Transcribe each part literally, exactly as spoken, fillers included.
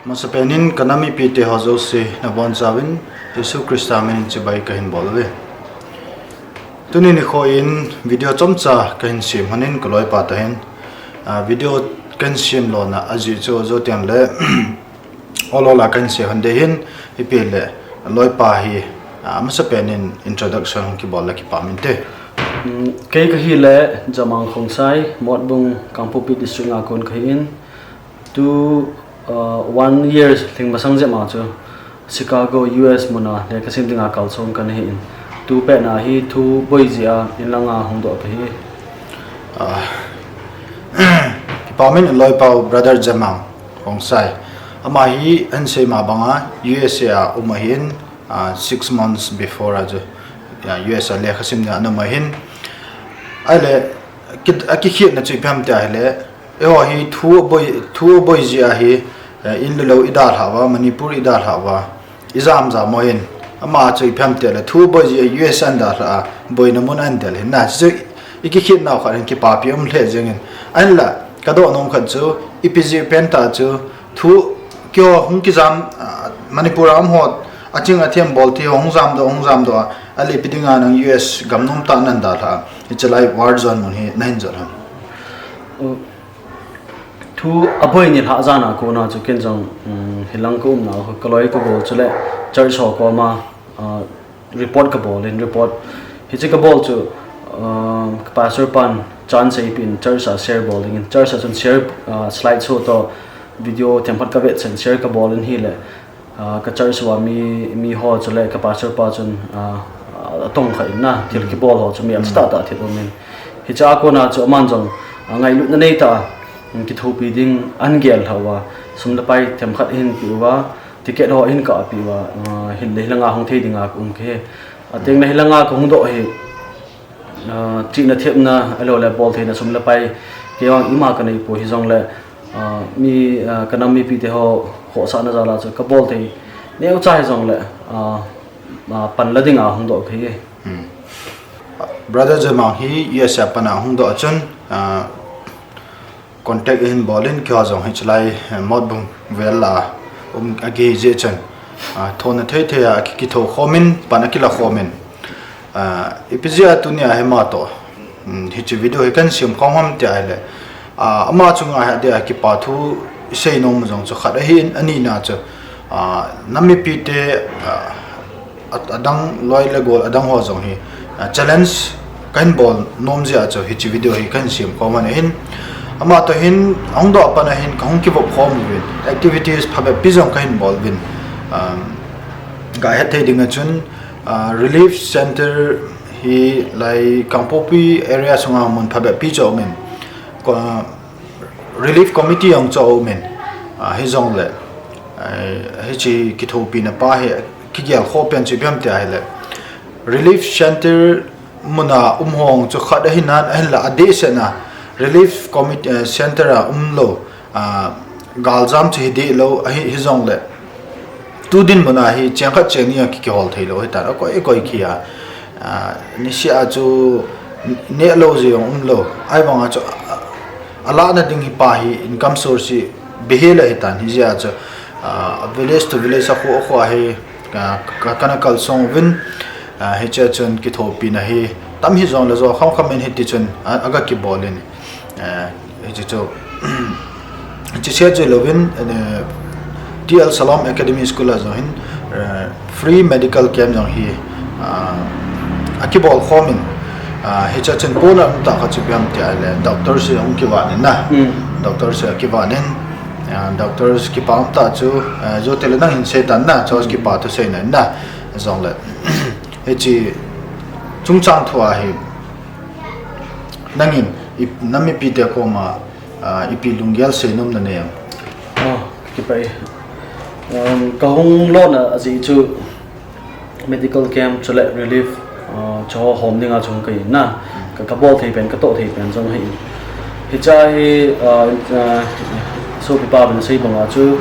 Masapen in ka nam mipi te ho jouse nabonchauvin Jesu Christa min in chibai kahin bol uve. Tuni nikho in video chomcha kahin sem lhonin ka loipa toh hin, ah, video kahin sem lona ajeh chu jou teng le ol ol a kahin sei lhon ding ahin, ipi le loipa hi, ah, masapen in introduction hung kibol le kipah inte. Hmm, kei kahi le Jamang Khongsai, Motbung, Kangpokpi District a kon kahi in, tu, ah, one year lhing masang jep ma chu Chicago, U S mun a lekha sim dinga kalsong kana hi in, tu pet na hi thu boi jeh a in langa hung doh kahi. Ah, kipah inte, loipa u brother Jamang Khongsai. Ama hi ahin sei ma banga U S A a um ahin, ah, six months before a chu, ah, U S A lekha sim dinga ana um ahin. Ahile, ki, akikhetna chu ipi ham tia ahile, eiho hi thu boi, thu boi jeh a hi, eh, in le lou idalhah uva, Manipur idalhah uva, ijam jam uvin. Ama chu ipi ham tia le, thu boi jeh a U S A ahin dalhah a, boina mun ahin del ahin na. Chu ikikhetnau khat hin kipapi um lheh jengin. Ahinla, kadoh nom khat chu, ipi jeh pen tah chu, thu keiho hung kijam, ah, Manipur a um ho, aching athem bol thei ho hung jamdoh, hung jamdoh a, ahile ipi dinga nang U S gam nomtah a nahin dalhah a, hiche lai war zone mun hi nahin jot ham? Uh, thu aboi nilhah jan a kona chu ken jong, um, hilang ka umna, ka loi ka gol chule church ho koma, ah, report kabol in, report hiche kabol chu, ah, ka pastor pan chance eipeh in church a share bol dingin, church a chun share, ah, slide show toh video themkhat kavet chen share kabol in ahile, ah, ka church uva mi, mi ho chule ka pastor pa chun, ah, ah, atong kha in na, thil kibol ho chu mel tah tah thil um in. Hiche a kona chu aman jong, ah, ngailutna neitah a, um, kithopi ding ahin gel lhah uva, sum le pai themkhat ahin pe uva, ticket ho ahin kapeh uva, ah, hin le hilanga hung thei dinga ka um kahi. Ateng le hilanga kahung doh hi, ah, chihna thepna, ahilou le bol theina sum le pai, kei vang ima kanei poi hijongle, ah, mi, ah, ka nam mipi te ho khohsahna jal a chu kabol thei neocha hijongle, ah, ah, pan la dinga hung doh kahi. Hmm. Brother Jamang hi U S A pan a hung doh chun, ah, contact ahin bol in, keiho jong hiche lai, eh, Motbung vel a um akihi jeh chun, ah, thohna thei thei a ki, kitho khom in, pan akila khom in. Ah, ipi jeh a tunia hi ama toh, um, hiche video hi kahin sem khom ham tia ahile, ah, ama chunga hi adeh a kipa thu isei nom jong chu khat ahin, anina chu, ah, nam mipi te, ah, a, adang loi le gol adang ho jong hi, ah, challenge kahin bol nom jeh a chu hiche video hi kahin sem khom ahin. Ama toh hin ahung doh a pat a hin kahung kivop khom uvin, activities phabep pi jong kahin bol uvin. Um, gahet thei dinga chun, ah, relief center hi lai Kangpokpi area sunga mun phabep pi chu aumin. Ko, relief committee jong chu aumin, ah, hijongle, ah, hiche kithopina pa hi kigel khoh pen chu ipi ham tia ahile, relief center muna um ho chu khat ahinan, ahinla adehset a relief committee, eh, center a umlou, ah, galjam chu hi dehlou ahi, hijongle tu dinmun a hi cheng khat cheng ni a ki, kihol theilou ahitan, akoi koi khi a, ah, niseh a chu nehlou jong umlou, ahivanga chu, ah, alahna ding hi pa hi income source hi bihel ahitan, hijeh a chu, ah, village to village, akho akho a hi, ah, ka, kana kalsong uvin, ah, hiche a chun kithopina hi tam hijongle jo kham kham in hiti chun, ah, aga kibol in, ah, hiche chu, hiche sia chu louvin, eh, T L Salom Academy School a jong hin, eh, free medical camp jong hi, ah, akibol khom in, ah, hiche a chun pona umtah khat chu ipi ham tia ahile, doctors jong kivan in na. Hmm. Doctors jong kivan in, ah, doctors kipa umtah chu, ah, jou teng le nang hin sei tan na, chu kipa thu seina in na. Jongle, hiche chungchang thu a hi, nangin, i, nam mipi te koma, ah, ipi lunggel sei nom nanei em? Oh, kipah e. Um, kahung lona ajeh chu medical camp chule relief, ah, chu hom dinga chu kahi na. Ka, kabol thei pen, katoh thei pen jong ahi. Hiche hi, ah, ah, sopipa uvin asei banga chu,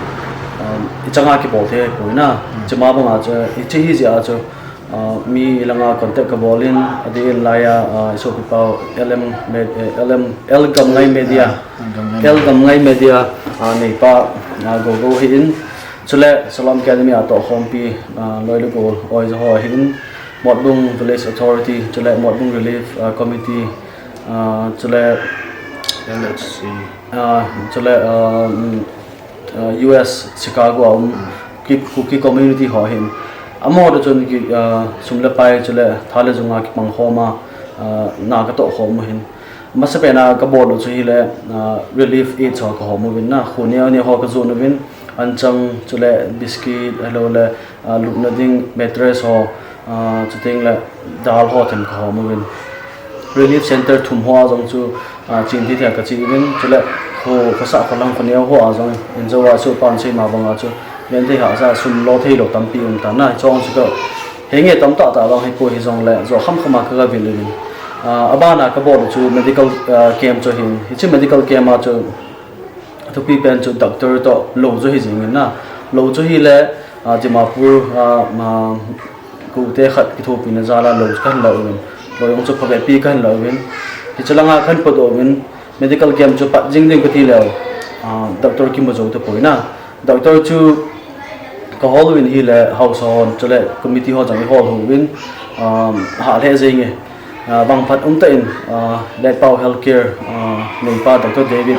um, ichanga kibol thei poi na. Chuma banga chu, hiche hijeh a chu, ah, mi langa contact kabol in, adeh in laiya, ah, isopipa u L M Med-, eh, L M, L Gamngai Media. Ah, Gamngai L Media. Gamngai Media, ah, neipa, ah, Gogo ahin. Chule Shalom Academy a tohkhompi, ah, loi le gol, oijo ho ahin, Motbung Village Authority, chule Motbung Relief, ah, Committee, ah, chule, L H C. Ah, chule, ah, mm, ah, U S Chicago a um, Kuki, Kuki community ho ahin. Amaho toh chun ki, ah, sum le pai chule tha le jung a kipang khom a, ah, na katoh khom u ahin. Masapen a kabol u chu hile, ah, relief aid ho kahom uvin na, kho neo neo ho kajon uvin, anchang chule biscuit, ahilou le, ah, lupna ding mattress ho, ah, chuteng le dal ho them kahom uvin. Relief center thum ho a jong chu, ah, chen thei thei kache uvin, chule kho, khosah kholang kho neo ho a jong in, injo a chu pan sei ma bang a chu, ven thei hahsa sum lo thei lou tampi um tan na, hiche jong chu ka, henge tam tah tah vang hipoi hijongle, jo kham kham a ka, kavil uvin. Ah, abana kabol u chu medical, ah, camp chu ahin. Hiche medical camp a chu, athupi pen chu doctor toh lou chu hi jeng in na. Lou chu hile, ah, Dimapur, ah, ma, kote khat kithopina jal a lou chu kahin la uvin. Lou jong chu phabep pi kahin la uvin. Hiche langa kahin podoh uvin, medical camp chu pat jing ding kati leu, ah, doctor kimu jou tapoi na. Doctor chu kahol uvin hile, haosa hon, chule committee ho jong ihol uvin, um, hah lheh jenge. Ah, vangphat umtah in, ah, Letpao Healthcare, ah, neipa Doctor David,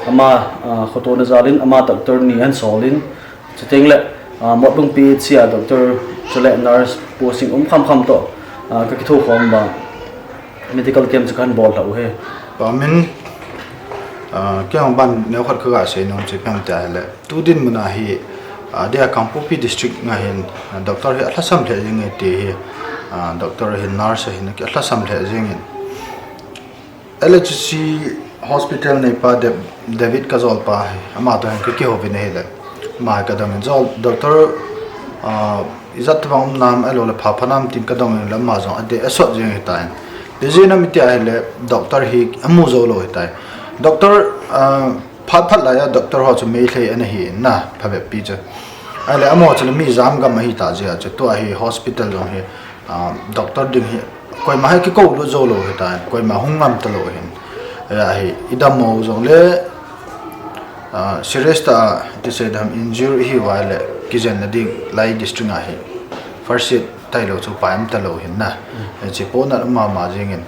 ama, ah, khotona jal in, ama doctor ni ahin sol in, chuteng le, ah, Motbung P H C a doctor, chule nurse posting um kham kham toh, ah, kakithokhom uva, medical camp chu kahin bol lhah u ahi. Pamin, ah, kei jong ban neo khat kaga sei nom chu ipi ham tia ahile, tu dinmun a hi, ah, dia Kangpokpi district nga hin, ah, doctor hi alhasam lheh jenge ti hi, ah, doctor ahin, nurse ahin, alhasam lheh jengin. L H C hospital neipa Da-, David kajolpa hi, ama toh hin kakihou vin ahile, ama hi kadong in, jol, doctor, ah, ijat tabang um nam, ahilou le pha pha nam tin kadong in le ama jong adeh asot jeng ahitan. Ijeh inem iti ahile, doctor hi amu jou lou ahitai. Doctor, ah, phat phat lai a doctor ho chu Meitei ana hi in na, phabep pi chu. Ahile amaho chu le mi jam gam ahitah jeh a chu, tua hi hospital jong hi, ah, doctor ding hi, koima hi kikou lut jou lou ahitan, koima hung ngam talou ahin. Ahia hi, idam mo jongle, ah, serious tah a, ti sei dam injury ihiuva le, kijen na ding lai district a hi, first aid tailou chu pai um talou ahin na. Hiche pohnat um mama jengin,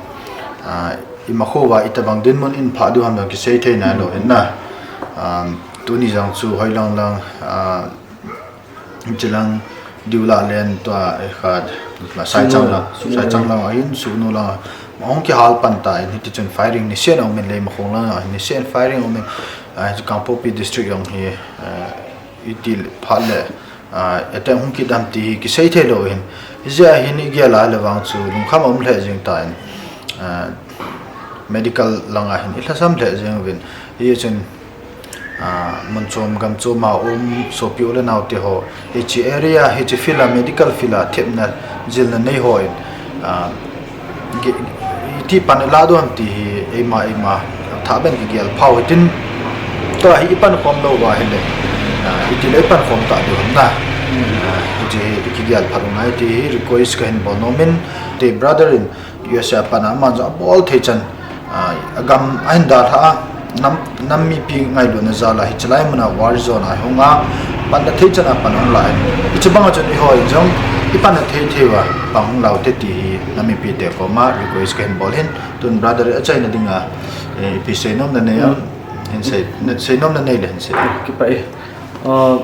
ah, ima khouva itobang dinmun in phah diu ham jong kisei thei nailou ahin na. Ah, tuni jong chu hoilang lang, ah, hiche lang diu lah len tua, eh, khat, Saichang lang, Saichang lang ahin, Sugnu lang ahung kihal pan tan, hiti chun firing niseh a um in, Leimakhong lang ahin niseh in firing um in, ah, hiche Kangpokpi district jong hi, ah, iti phat le, ah, attack hung kit dam ti hi kisei thei lou ahin. Hijeh a hin igel a le vang chu lungkham um lheh jeng tan, ah, medical lang a hin ilhasam lheh jeng uvin. Hichun, ah, mun chom gam chom a um sopi u le nao te ho, hiche area, hiche field a, medical field a thepna jilna nei ho in, ah, Ge-, iti pan ilah diu ham ti hi eima, eima thah ben kigel phau hitin, tua hi ipan khom lou uva ahile, ah, iti le ipan khom ta diu ham na. Ah, hiche hi ikigel phat u ngai ti hi request kahin bol nom in, te brother in U S A a pan a aman jong abol thei chan, ah, agam ahin dalha a, nam, nam mipi ngailutna jal a hiche lai mun a war zone a hung a, panna thei chan a pan hung la in. Hiche bang a chun eiho in jong ipanna thei thei uva pan hung lau te ti hi nam mipi te koma request kahin bol hin. Tun brother achaina dinga, eh, ipi seinom nanei am, hin sei, seinom nanei le hin sei. Kipah e. Ah,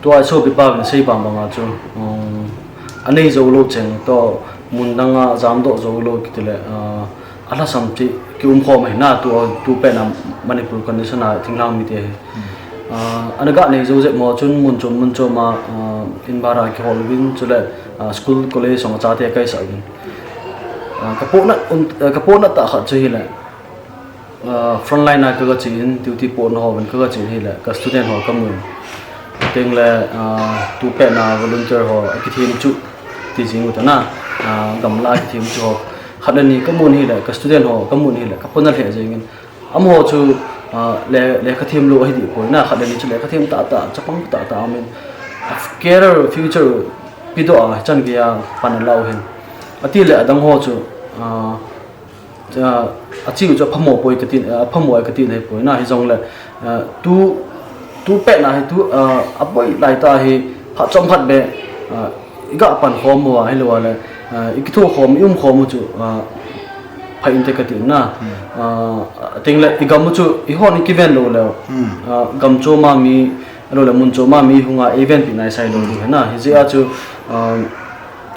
tua sopipa vin sei bang bang a chu, um, anei jou lou cheng toh, mun dang a jamdoh jou lou kiti le, ah, alhasam chu kium khom ahi na, tu, tu pen a Manipur condition a thinglhang mite hi. Ah, ana ga nei jou jep mo chun mun chom mun chom a, ah, in bara kihol uvin, chule, ah, school college jong achate akaisah uvin. Ah, kapohnat, um, ah, kapohnat tah khat chu hile, ah, frontline a kaga che in, duty poh na ho vin kaga che in hile, ka student ho kamun. Teng le, ah, tu pen a volunteer ho akithem chu ti jing u ta na, ah, gamla a kithem chu ho. Khat le ni kamun hile, ka student ho kamun hile, kapohnat lheh jeng in. Amaho chu, ah, le, lekha them lou ahi dih poi na, khat le ni chu lekha them tah tah, chapang tah tah aum in. Career future pedoh a, chan gei a pan alau hin. Ati le adang ho chu, ah, ah, achi u chu aphamo poi kati, ah, aphamo ai kati nei poi na, hijongle, ah, tu, Tu pet na hi tu, ah, aboi lai ta hi phat chom phat be, ah, i ga pan khom uva, hilou le, ah, i kitho khom, i um khom u chu, ah, pha inte kati na. Hmm. Ah, ating le i gam u chu i hon i kiven lou le. Hmm. Ah, gam chom a mi, alou le mun chom a mi hunga i venpi nai sai lou Hmm. hi na. Hijeh a chu, ah,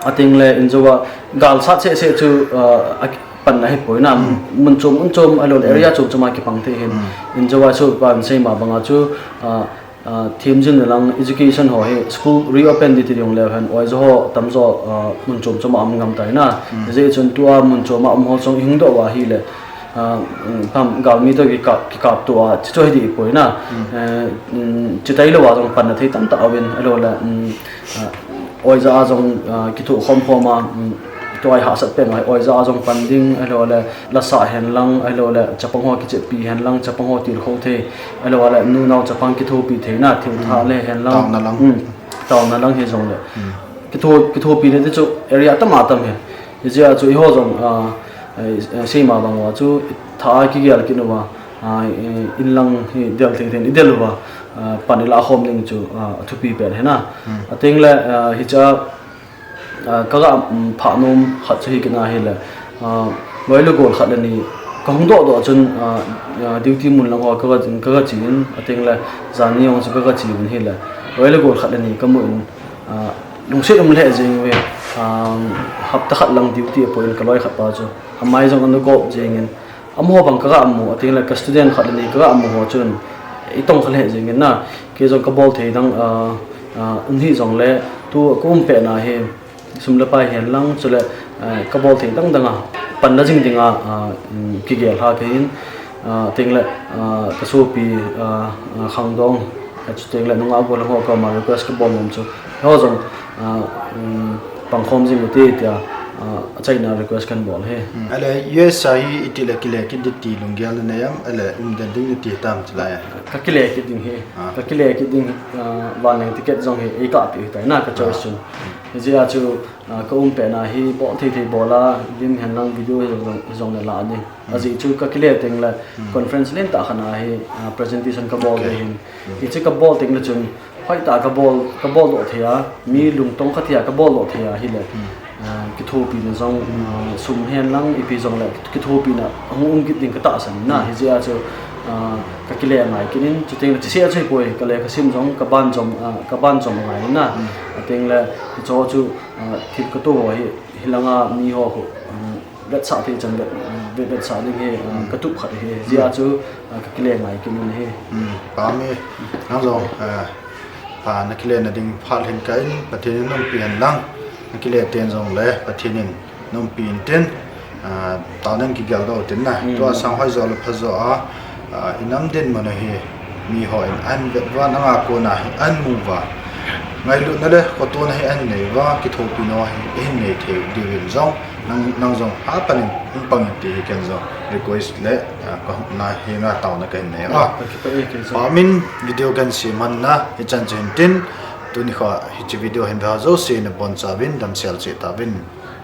ating le injo a gal sat seh seh chu, ah, a ki-, pan na hi poi na. Hmm. Mun chom, mun chom, alou le Hmm. area chom chom a kipang thei hin. Hmm. Injo a chu pan sei ma banga chu, ah, ah, thim jin lang education ho hi school reopen di ti ding le hen, oijo ho tamjo, ah, mun chom chom a um ngam tai na. Hmm. Hijeh chun tua mun chom a um ho chong i hung doh uva hi le, ah, um, tam gal mi to kikap, kikap tua, chi chu hi di poi na. Hmm. Eh, um, chi tai lou a jong pan na thei tamtah a um in, alou le, um, ah, oijo a jong, ah, kitho khom khom a, um, tua i hahsat pen a, oijo a jong pan ding, alou le, la sa hen lang, alou le, chapang ho kichepi hen lang, chapang ho tilkhou thei, alou le, nu nao chapang kithopi thei na, thil Hmm. tha le hen lang. Taona lang. Hmm. Taona lang hi jong le. Hmm. Kitho, kithopi le ti chu area tam a tam hi. Hijeh a chu i ho jong, ah, eh, sei ma bang uva chu tha a kigel kit uva, ah, eh, in lang hi del thei thei in i del uva, ah, pan i la khom ding chu, ah, thupi pen hi na. Hmm. Ating le, ah, hicha, ah, ka ga, um, phah nom khat chu hi kit na hi le, ah, loi le gol khat le ni ka hung doh doh chun, ah, ah, duty mun lang ho ka ga, ka ga chi in, ating le jan ni jong chu ka ga chi in hi le, loi le gol khat le ni ka mu in, ah, lungset um lheh jeng uve, ah, hapta khat lang duty a poi in ka loi khat pa chu, amai jong ana gop jeng in, amaho bang ka ga mu, ating le ka student khat le ni ka ga mu ho chun, i tong kha lheh jeng in na, kei jong ka bol thei dang, ah, ah, um hi jong le, tu ka um pet na hi, sum le pai hen lang, chule, ah, ka bol thei dang dang a, pan la jing ding a, ah, um, kigel ha kei in, ah, ating le, ah, ka sopi, ah, ah, Khangdong, ah, chuteng le nungah gol ho koma request ka bol nom chu, ho jong, ah, um, pang khom jing u te tia, ah, achaina request kan bol hi. Hmm. Ale, U S A hi iti le kile kit di ti lunggel na nei am, ale, um den ding di ti tam chulai a. Ka kile kit ding hi. Ah. Ka kile kit ding, ah, vanleng ticket jong hi, ei kap pi tai na ka choice Ah. chun. Hmm. Hijeh a chu, ah, ka um pet na hi, bol thei thei bol a, lim hen lang video hi jong, jong le la ding. Hmm. Ajeh chu ka kile teng le, Hmm. conference lentah khat na hi, ah, presentation ka bol Okay. ding hin. Hmm. Hiche ka bol teng le chun, Hoitah a ka bol, ka bol doh thei a, mi lungtong khat a ka bol doh thei a, hile, Hmm. ah, kithopina jong, ah, sum hen lang, ipi jong le, kithopina hung um kit ding ka tahsan na, Hmm. hijeh a chu, ah, ka kile ngai kit in, chuteng le, chise a chu hipoi, ka lekha sim jong, ka ban jom, ah, ka ban jom ngai na, Hmm. ateng le, hicho chu, ah, thil ka to ho hi, hilanga mi ho khu, ah, vetsah thei chan vet, vet, vetsah ding hi, ah, Hmm. ka tup khat hi. Hmm. Hijeh a chu, ah, ka kile ngai kit in hi. Hmm. Pami, nang jong, ah, ah, na kile na ding phat lhing kah in, Pathen in umpi hen lang, na kile ten jong le, Pathen in umpi in tin, ah, taona in kigel doh tin na. Hmm. Tua sang hoi jo le pha jo a, ah, i nam dinmun a hi, mi hon ahin vet uva, nanga kona hi ahin mu uva. Ngailutna le khotona hi ahin nei uva, kithopina hi ahin nei thei diu vin jong, nang, nang jong hapan in hung pang in ti hi ken jong request le, ah, ka hung na hi nga taona kahin nei a. Ah, ka kipah e kei jong. Pamin video kahin sem man na, hichan chu hin tin, tuni kha hiche video hin ve ho jouse nabonchauvin damsel cheh tauvin.